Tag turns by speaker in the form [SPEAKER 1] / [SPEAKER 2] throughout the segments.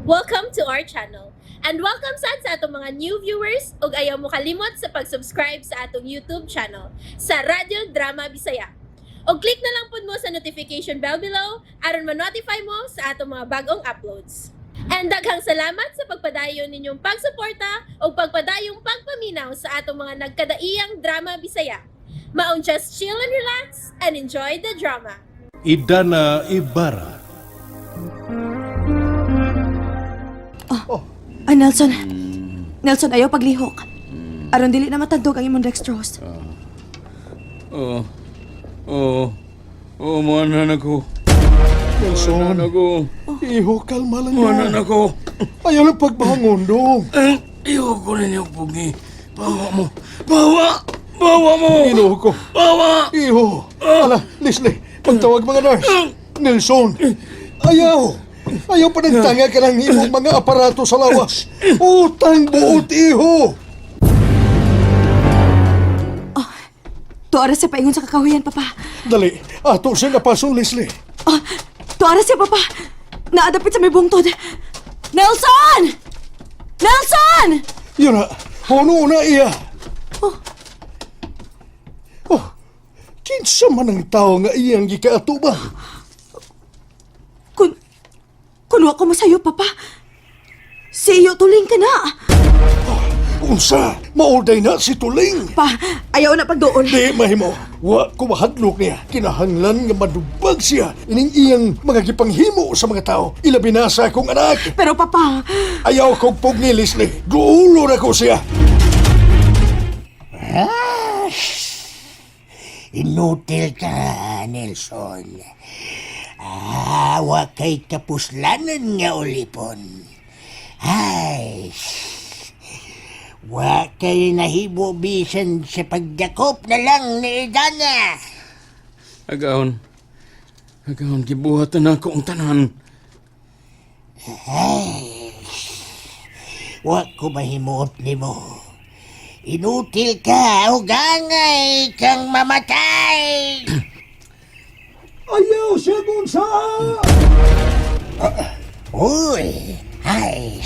[SPEAKER 1] Welcome to our channel. And welcome sad sa atong mga new viewers ug ayaw mo kalimot sa pag-subscribe sa atong YouTube channel sa Radyo Drama Bisaya. Og click na lang pud mo sa notification bell below aron ma-notify mo sa atong mga bagong uploads. And daghang salamat sa pagpadayon ninyong pagsuporta ug pagpadayong pagpaminaw sa atong mga nagkadaiyang drama Bisaya. Maong just chill and relax and enjoy the drama.
[SPEAKER 2] Idana Ibarra.
[SPEAKER 3] Ay, Nelson. Nelson, ayaw paglihok. Aron dili na matandog ang imong dextrose.
[SPEAKER 4] Oo. Oo. Oo, muanan ako.
[SPEAKER 5] Nelson,
[SPEAKER 4] Muanan ako.
[SPEAKER 5] iho, kalma lang
[SPEAKER 4] Muanan
[SPEAKER 5] na.
[SPEAKER 4] ako.
[SPEAKER 5] Ayaw lang pagbangon, dong.
[SPEAKER 4] Eh, Iho ko ninyo, Pugi. Bawa mo. Bawa! Bawa mo!
[SPEAKER 5] Inuho ko.
[SPEAKER 4] Bawa!
[SPEAKER 5] Iho. Ala, Leslie, pagtawag mga nurse. Nelson, ayaw. Ayaw pa ng tanga ka ng imong mga aparato sa lawas. Utang buot, iho.
[SPEAKER 3] Tuara siya paingon sa kakahuyan, Papa.
[SPEAKER 5] Dali, ato siya napaso, Leslie.
[SPEAKER 3] Oh, tuara siya, Papa. Naadapit sa may bungtod. Nelson! Nelson!
[SPEAKER 5] Yun na, puno na iya.
[SPEAKER 3] Oh.
[SPEAKER 5] Oh, kinsa man ang tao nga iyang gikaato ba?
[SPEAKER 3] Kun wa ko masayo, Papa. Si iyo tuling ka na.
[SPEAKER 5] Unsa, maulday na si Tuling.
[SPEAKER 3] Pa, ayaw na pagduol.
[SPEAKER 5] Di mahimo. Wa ko mahadlok niya. Kinahanglan nga madubag siya ining iyang mga gipanghimo sa mga tao. Ilabi na sa akong anak.
[SPEAKER 3] Pero Papa,
[SPEAKER 5] Ayaw kog pugni, Leslie. Duulo na ko siya.
[SPEAKER 6] Inutil ka, Nelson. Ah, wa kay kapuslanan nga ulipon. Ay, wa kay nahibo bisan sa pagdakop na lang ni Idana.
[SPEAKER 4] Agahon. Agahon, gibuhatan ako ang tanan.
[SPEAKER 6] Ay, wa ko mahimuot nimo. Inutil ka, ugangay kang mamatay.
[SPEAKER 5] Ayaw siya gunsa!
[SPEAKER 6] Uy, ay,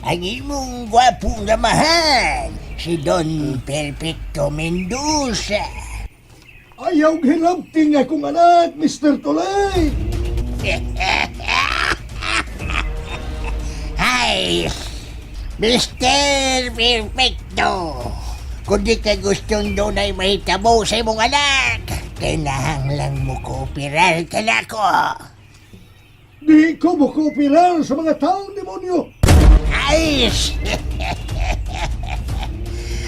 [SPEAKER 6] ang imong gwapong amahan, si Don Perfecto Mendoza.
[SPEAKER 5] Ayaw hilabting akong anak, Mr. Tulay.
[SPEAKER 6] Ay, Mr. Perfecto, kung di ka gustong doon ay mahitabo sa imong anak, kinahanglan mo kooperar ka na ko.
[SPEAKER 5] Di ko mo kooperar sa mga taong demonyo.
[SPEAKER 6] Ay!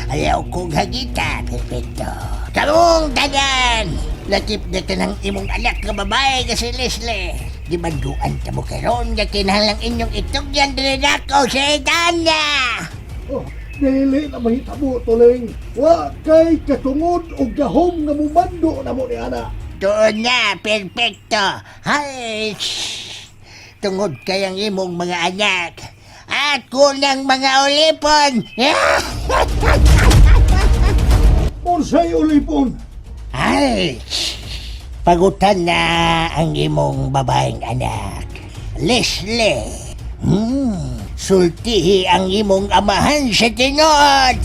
[SPEAKER 6] Ayaw kong hagita, Perfecto. Kamong tanan! Lakip na ka ng imong anak nga babae nga si Leslie. Gimanduan ka mo karon nga kinahanglang inyong itugyan din ako sa Idana!
[SPEAKER 5] Oh, dili na mahitabo, Tuling. Wa kay katungod og gahom nga mumando na mo ni ana.
[SPEAKER 6] Doon na, Perfecto. Hay! Tungod kayang imong mga anak. Ako ng mga ulipon!
[SPEAKER 5] Unsay ulipon?
[SPEAKER 6] Ay! Pagutan na ang imong babaeng anak. Leslie, sultihi ang imong amahan sa tinuod.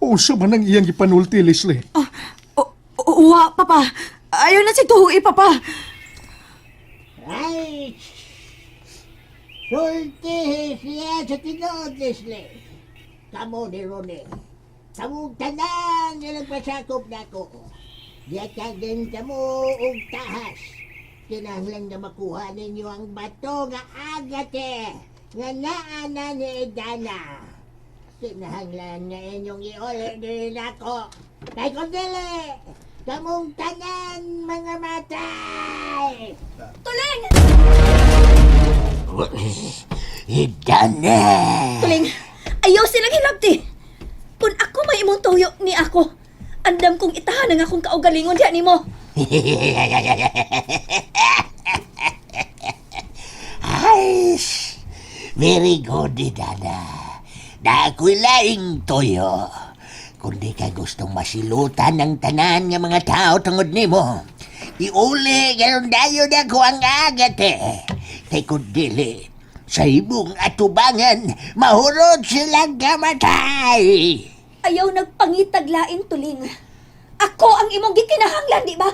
[SPEAKER 5] Unsa man ang iyang gipanulti, Leslie?
[SPEAKER 3] ah, wa, Papa. Ayaw na si tuhi, Papa.
[SPEAKER 6] Ay! Sultihi siya sa tinuod, Leslie. Kamo ni Ronnie. Kamong tanan nga nagpasakop nako. Giatagin kamo og tahas. Kinahanglan na makuha ninyo ang bato nga agate nga naa na ni Idana. Kinahanglan nga inyong iuli din ako. Kay kung dili, kamong tanan mga matay!
[SPEAKER 3] Tuling!
[SPEAKER 6] Idana!
[SPEAKER 7] Tuling, ayaw silang hilabti. Kung ako may imong tuyo ni ako, andam kong itahan ang akong kaugalingon diya nimo.
[SPEAKER 6] Ay, very good, Dada. Na ako'y laing toyo. Kung di ka gustong masilutan ng tanan nga mga tao tungod nimo, iuli gayon dayon ako ang agat eh. Kay kung dili, sa imong atubangan, mahurot silang kamatay.
[SPEAKER 7] Ayaw nagpangitag lain, Tuling. Ako ang imong gikinahanglan, di ba?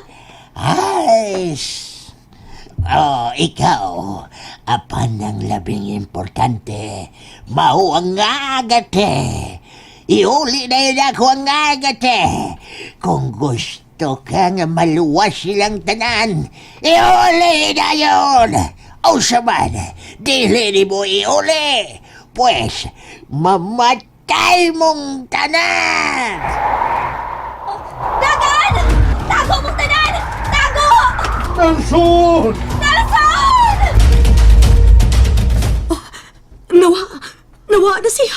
[SPEAKER 6] Ay, oh, ikaw, apan ang labing importante, mao ang agate. Iuli na yun ako ang agate. Kung gusto ka nga maluwas silang tanan, iuli na yun. O saman, dili ni mo iuli. Pues, mamatay mong tanan.
[SPEAKER 7] Dagan! Tago mong tanan! Tago!
[SPEAKER 5] Nelson!
[SPEAKER 7] Nelson!
[SPEAKER 3] Nawa! Nawa na siya!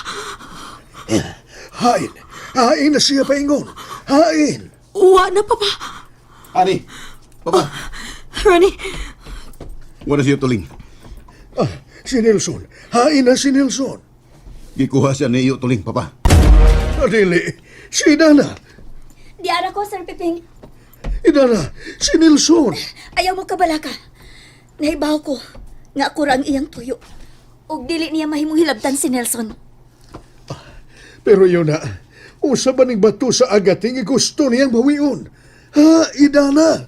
[SPEAKER 5] Hain! Hain na siya paingon! Hain!
[SPEAKER 3] Wa na, Papa!
[SPEAKER 8] Ani, papa,
[SPEAKER 3] Ronnie,
[SPEAKER 8] wala siya tuling.
[SPEAKER 5] Ah, si Nelson! Hain na si Nelson!
[SPEAKER 8] Gikuha siya ni iyo tuling, papa.
[SPEAKER 5] Adili, si Dana!
[SPEAKER 7] Diara ko, Sir Piping.
[SPEAKER 5] Idana, si Nelson!
[SPEAKER 7] Ayaw mo kabalaka. Nahibaw ko nga ako ra ang iyang tuyo. Ug dili niya mahimong hilabtan si Nelson.
[SPEAKER 5] Pero yun na, usa ba ning bato sa agating gusto niyang bawion? Ha, Idana?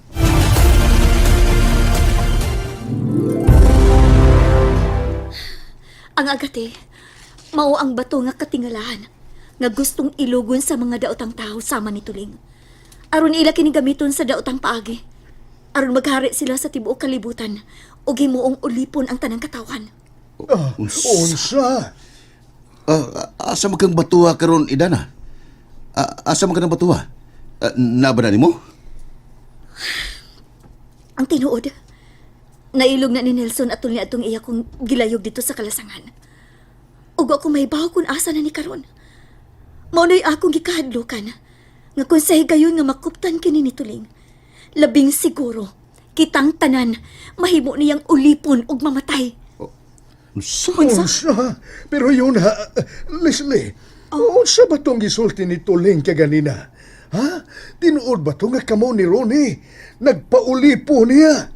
[SPEAKER 7] Ang agate, mao ang bato nga katingalahan nga gustong ilugon sa mga daotang tao sama ni Tuling. Aron ila kini gamiton sa daotang paagi. Aron maghari sila sa tibuok kalibutan ug himuong ulipon ang tanang katawan.
[SPEAKER 5] Ah, unsa?
[SPEAKER 8] Ah, asa man kang batuha karon Idana? Ah, asa man ka ng batuha? Ah, naba na nimo?
[SPEAKER 7] Ang tinuod, nailog na ni Nelson atol niya atong iya kong gilayog dito sa kalasangan. Ug ako may kung asa na ni karon. Mao na'y akong gikahadlukan nga kung sa higayon nga makuptan kini ni Tuling, labing siguro kitang tanan mahimo niyang ulipon ug mamatay.
[SPEAKER 8] Unsa?
[SPEAKER 5] Unsa? Pero yun ha, Leslie, unsa ba tong gisulti ni Tuling kaganina? Ha? Tinuod ba to nga kamo ni Ronnie? Nagpauli po niya.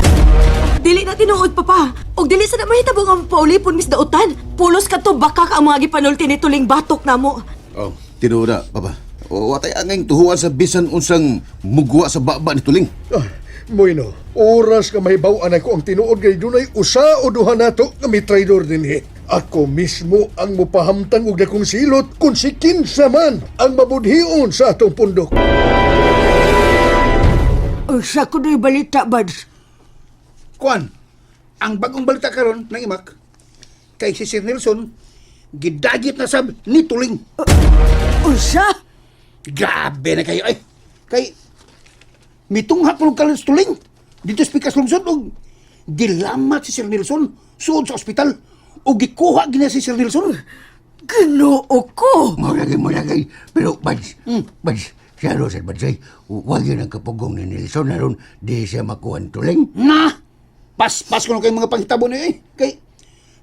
[SPEAKER 3] Dili na tinuod, Papa! Og dili sa na mahitabo nga paulipon, Miss Dautan! Pulos ka to, baka ka ang mga gipanulti ni Tuling batok namo.
[SPEAKER 8] Oh, tinuod na, papa. O, watay angay tuhuan sa bisan unsang mugwa sa baba ni tuling.
[SPEAKER 5] Ah, bueno, oras nga mahibaw-an ako ang tinuod kay dunay usa o duha nato nga may traidor dinhi. Ako mismo ang mupahamtang og dakong silot kung si kinsa man ang mabudhion sa atong pundok.
[SPEAKER 6] Unsa ko balita, Buds?
[SPEAKER 9] Kuan, ang bagong balita karon ng imak kay si Sir Nelson gidagit na sab ni Tuling.
[SPEAKER 6] Unsa?
[SPEAKER 9] Grabe na kayo ay. Kay mitungha ko karon sa Tuling dito sa Pikas Lungsod og gilamat si Sir Nelson suod sa ospital og gikuha gina si Sir Nelson.
[SPEAKER 6] Ginoo ko!
[SPEAKER 4] Mo lagi. Pero, Buds, Buds, siya ro, Sir Buds, ay, huwag yun ang kapugong ni Nelson, aron di siya makuha ang tuling.
[SPEAKER 9] Na! Paspas ko na kayong mga panghitabo niyo eh. Kay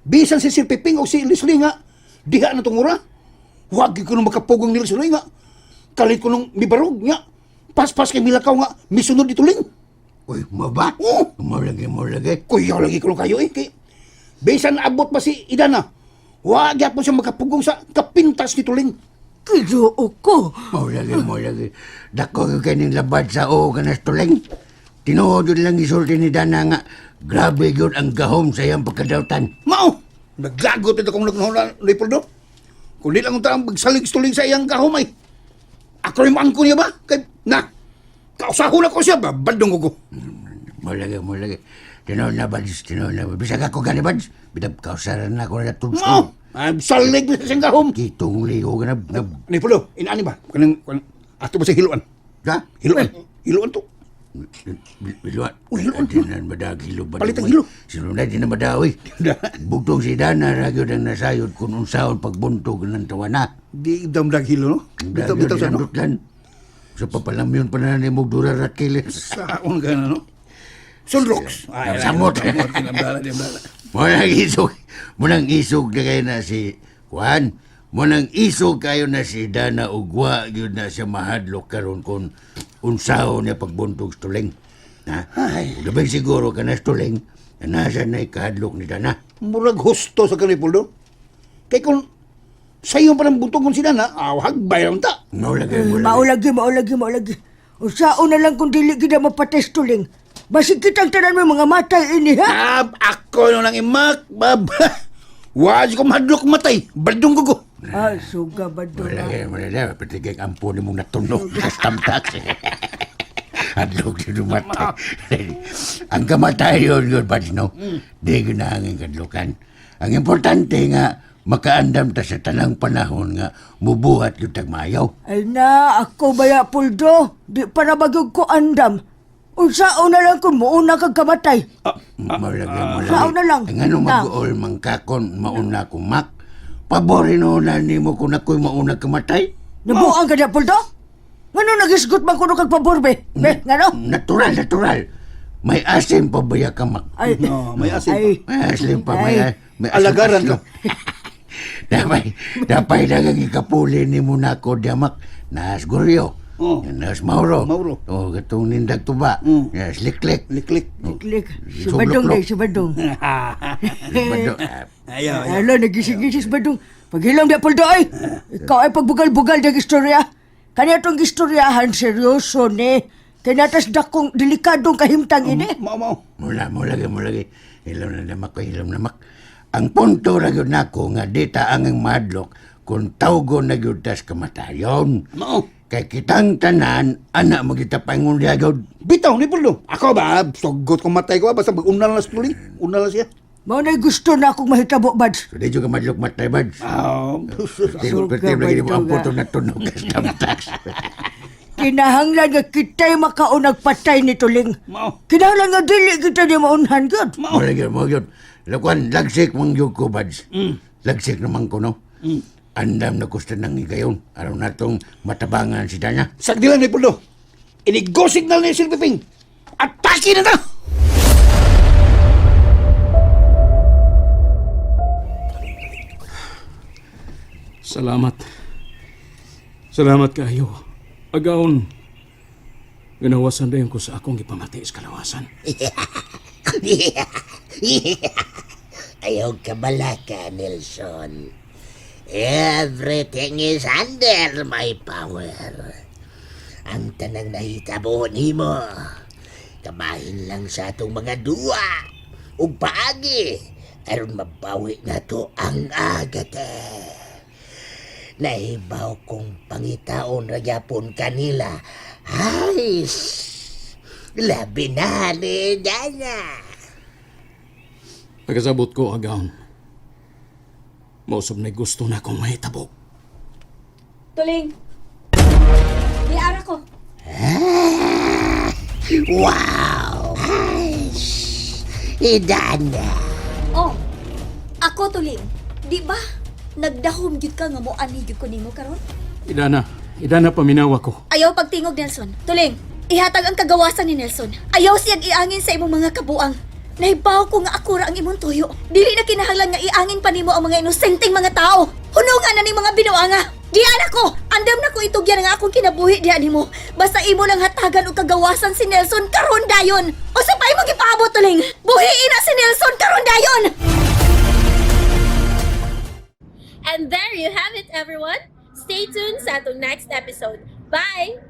[SPEAKER 9] bisan si Sir Piping o si Leslie nga diha na tungura. Huwag gyud ko nung makapugong ni Nelson nga. Kalit ko nung mibarog nga. Paspas kay Milakaw nga misunod ni Tuling.
[SPEAKER 4] Uy, maba?
[SPEAKER 9] Oo.
[SPEAKER 4] Mo lagi, mo lagi.
[SPEAKER 9] Kuya lagi ko kayo eh. Kay, bisan abot pa si Idana. Huwag gyapon siya makapugong sa kapintas ni Tuling.
[SPEAKER 6] Ginoo ko!
[SPEAKER 4] Mo lagi, mo lagi. Dako ka kaning labad sa oo ka na sa tuling. Tinuod yun lang isulti ni Dana nga, grabe yun ang gahom sa iyang pagkadawtan.
[SPEAKER 9] Mao! Naglagot ito kong nagnahon Leopoldo. Kung di lang ang magsalig sa tuling sa iyang gahom ay. Ako rin maangko niya ba? Kay, na! Kausahon ako siya ba? Bandong ko ko.
[SPEAKER 4] Mo lagi, mo lagi. Tinuod na, Buds, tinuod na. Bisag ako gani, Buds. Bitap kausaran na ako na
[SPEAKER 9] Mao!
[SPEAKER 4] tulsong.
[SPEAKER 9] Ay, salig sa siyang gahom.
[SPEAKER 4] Kitong ligo ka na.
[SPEAKER 9] Leopoldo, inaani ba? Kanang, kanang, ato ba sa hiluan?
[SPEAKER 4] Ha?
[SPEAKER 9] Hiluan. Hiluan to.
[SPEAKER 4] Hiluan.
[SPEAKER 9] Uy, hiluan.
[SPEAKER 4] Di na madag hilo ba?
[SPEAKER 9] Palit ang hilo.
[SPEAKER 4] Sino na, di na madawi. Bugtong si Dana, ragyo ang nasayod kung unsaon pagbuntog ng tawana.
[SPEAKER 9] Di damdag hilo, no? Bitaw, bitaw sa no?
[SPEAKER 4] Lan. Sa papalamyon pa na ni Mugdura Ratkilis.
[SPEAKER 9] Saon ka na, no? Sunrocks. Ay,
[SPEAKER 4] Samot.
[SPEAKER 9] Dinamdala, dinamdala.
[SPEAKER 4] Munang isog, munang isog na kayo na si Juan. Munang isog kayo na si Dana ugwa yun na siya mahadlok karon kung unsaon niya pagbuntog sa tuling. Ha?
[SPEAKER 9] Ay.
[SPEAKER 4] Labing siguro ka na sa tuling. Nasa na ikahadlok ni Dana.
[SPEAKER 9] Murag husto sa kanipuldo. Kay kung sa iyo pa ng butong kung sila na, aw, hagbay lang ta.
[SPEAKER 4] Maulagi, maulagi.
[SPEAKER 10] Maulagi, maulagi, maulagi. Usaon na lang kung dili gid mapatay tuling. Basig kitang tanan mo mga matay ini ha.
[SPEAKER 9] Ab, ako no lang imak, bab. Waj ko mahadlok matay. Baldong ko ko.
[SPEAKER 10] Ah, suga ba do?
[SPEAKER 4] Malagi, malagi. Patigay ang ampo ni mong natunog. Kastamtak. Hadlok ni dumatay. Ang kamatay yun yun, Bads, no? Di ginahangin kadlukan. Ang importante nga, makaandam ta sa tanang panahon nga mubuhat yung tagmayaw.
[SPEAKER 10] Ay na, ako baya puldo. Di pa na bagyog ko andam. Unsaon na lang kung muuna kag kamatay.
[SPEAKER 4] Malagi, malagi.
[SPEAKER 10] Sao na lang.
[SPEAKER 4] Ang ano
[SPEAKER 10] Na.
[SPEAKER 4] mag-uol mangkakon, mauna ko mak. Paborin na nimo kung ako'y mauna kamatay.
[SPEAKER 10] Nabuang ka na puldo? Ngano nagisgot man kuno kag pabor be? Be, ngano?
[SPEAKER 4] Natural, natural. May asim pa ba ya ka mak?
[SPEAKER 10] Ay,
[SPEAKER 9] No, may asin.
[SPEAKER 10] ay.
[SPEAKER 4] May asim pa, may,
[SPEAKER 10] Ay.
[SPEAKER 4] may asim.
[SPEAKER 9] Alagaran ka.
[SPEAKER 4] Dapay, dapay dagang ikapuli ni mo nako diamak. Naas Guryo.
[SPEAKER 9] Oh.
[SPEAKER 4] Naas Mauro.
[SPEAKER 9] Mauro.
[SPEAKER 4] Oh, katong nindag tuba.
[SPEAKER 9] Mm.
[SPEAKER 4] Naas Liklik.
[SPEAKER 9] Liklik.
[SPEAKER 10] Klik. Si Badong day, si Badong.
[SPEAKER 4] Badong. Ah,
[SPEAKER 9] Ayaw, ayaw.
[SPEAKER 10] Alo, nagising-gising si Badong. Paghilom di puldo ay. Ikaw ay pagbugal-bugal ng istorya. Kanya tong istoryahan, seryoso ni. Kaya natas dakong delikadong kahimtang ini.
[SPEAKER 9] Mao, mao.
[SPEAKER 4] Mula, mula, mula, mula. Hilom na namak ko, hilom na mak. Ang punto ra gyud nako nga dita ang madlok kung tawgo na gyud tas kamatayon.
[SPEAKER 9] Mao.
[SPEAKER 4] Kay kitang tanan, ana mo kita pangun gyud.
[SPEAKER 9] Bitaw ni Puldo. Ako ba, sugot kong matay ko ba, basta mag-una lang sa tuling. Una lang siya.
[SPEAKER 10] Mao na'y gusto na akong mahitabo, Bads.
[SPEAKER 4] So di jud ka madlok matay bads.
[SPEAKER 9] Ah,
[SPEAKER 4] Tingog
[SPEAKER 10] Suga,
[SPEAKER 4] lagi mo ang
[SPEAKER 10] Badong,
[SPEAKER 4] punto na tunog kastamtak.
[SPEAKER 10] Kinahanglan nga kita'y makaunag patay ni Tuling.
[SPEAKER 9] Mao.
[SPEAKER 10] Kinahanglan nga dili kita ni maunhan gyud.
[SPEAKER 9] Mao.
[SPEAKER 4] Mula gyud, mo gyud. Lakuan, lagsik man gyud ko bads. Lagsik naman ko no. Andam na gusto nang higayon. Araw na tong matabangan si Dana.
[SPEAKER 9] Sagdilan ni Puldo. Inigo signal ni Sir Piping. Atake na ta!
[SPEAKER 2] Salamat. Salamat kayo. Agaon, ginawasan dayon ko sa akong gipamati sa kalawasan.
[SPEAKER 6] Ayaw kabalaka, Nelson. Everything is under my power. Ang tanang nahitabo nimo, kamahin lang sa atong mga duwa ug paagi aron mabawi nato ang agate. Nahibaw kong pangitaon ra gyapon kanila. Ay, labi na ni Dana.
[SPEAKER 2] Pagkasabot ko, agaon. Mausab na gusto na akong mahitabo.
[SPEAKER 7] Tuling! Diara ko.
[SPEAKER 6] Wow! Ay, Idana!
[SPEAKER 7] Oh, ako tuling. Di ba? Nagdahom gyud ka nga mo ani gyud ko nimo karon?
[SPEAKER 2] Idana, idana paminawa ko.
[SPEAKER 7] Ayaw pagtingog Nelson. Tuling, ihatag ang kagawasan ni Nelson. Ayaw siyang iangin sa imong mga kabuang. Nahibaw ko nga akura ang imong tuyo. Dili na kinahanglan nga iangin pa nimo ang mga inosenteng mga tao. Hunungan na ning mga binuanga. Diyan ako! Andam na ko itugyan nga akong kinabuhi diyan nimo. Basta imo lang hatagan og kagawasan si Nelson karon dayon. Usa pa imong gipaabot tuling. Buhiin na si Nelson karon dayon.
[SPEAKER 1] And there you have it, everyone. Stay tuned sa atong next episode. Bye!